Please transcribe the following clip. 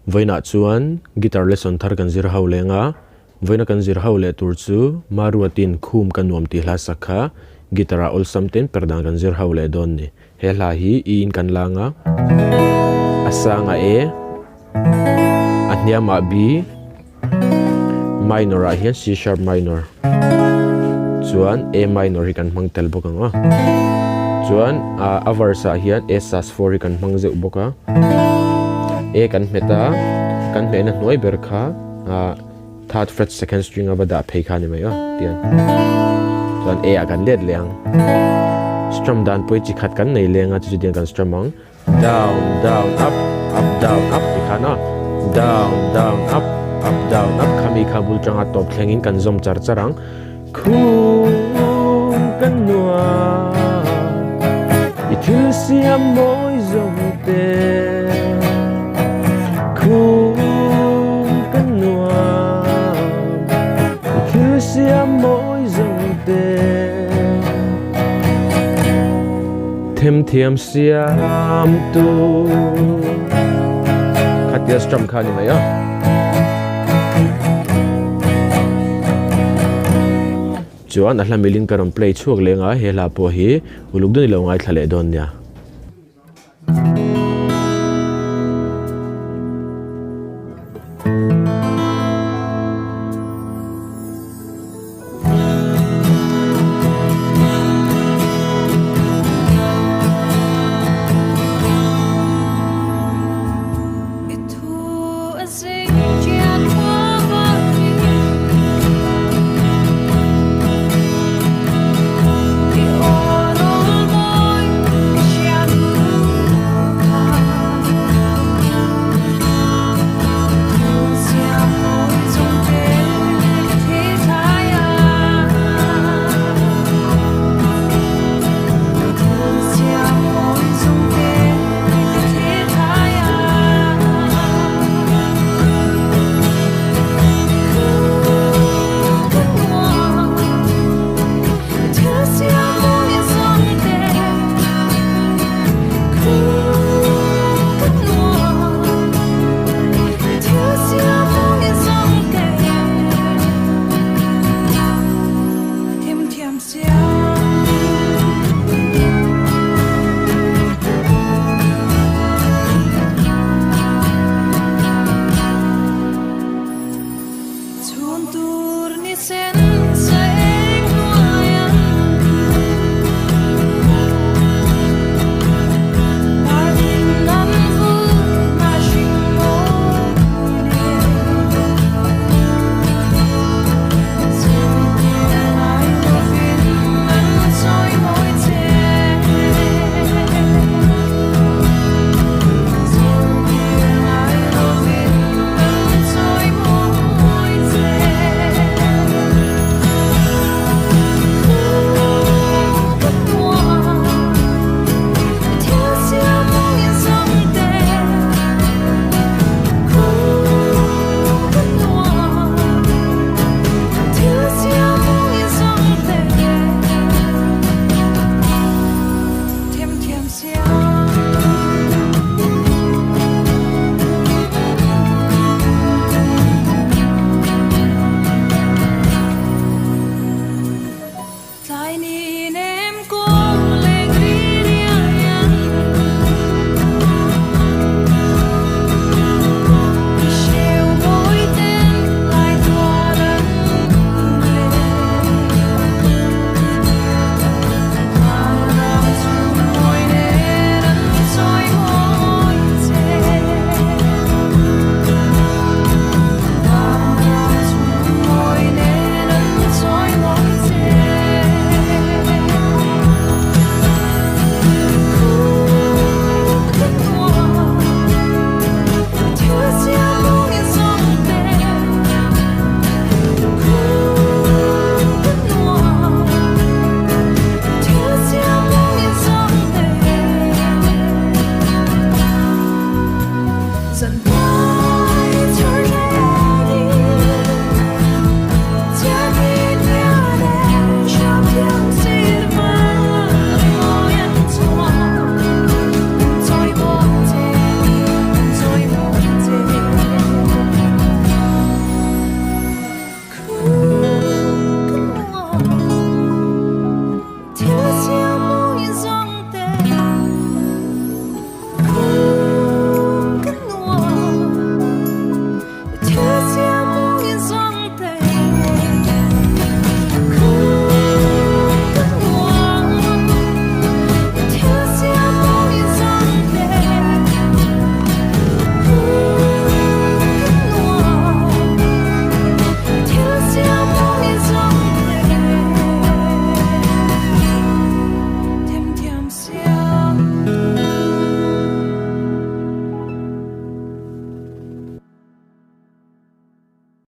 Vawiinah chuan guitar lesson thar kan zir ho leng a, vawiina kan zir ho leh tur chu Maruatin khum ka nuam tih hla sak kha guitar ah awlsam ten per dan kan zir ho leh dawn ni. He hla hi i in kan lang a, a sangah A, a hniamah B, minor ah hian C sharp minor chuan A minor hi kan hmang tel bawk ang a, chuan a verse ah hian A sus4 hi kan hmang zeuh bawk a. A kan hmet a, kan hmehna hnuai ber kha third fret second string a va dah phei kha a ni mai a tiang chuan A ah kan let leh ang. Strum dan pawh hi chi khat kan nei leng a chu chu tiang kan strum ang down down up up down up ti khan a down down up up down up khami kha bul tanga tawp thlengin kan zawm char char ang. Khum kan nuam i thil siam mawi zawng te Khum kan nuam i thil siam mawi zawng te Themthiam siam tu Khatia strum kha a ni mai a. Chuan a hla milin ka rawn play chhuak leng a, he hla pawh hi uluk dawn i lo ngaithla leh dawn nia.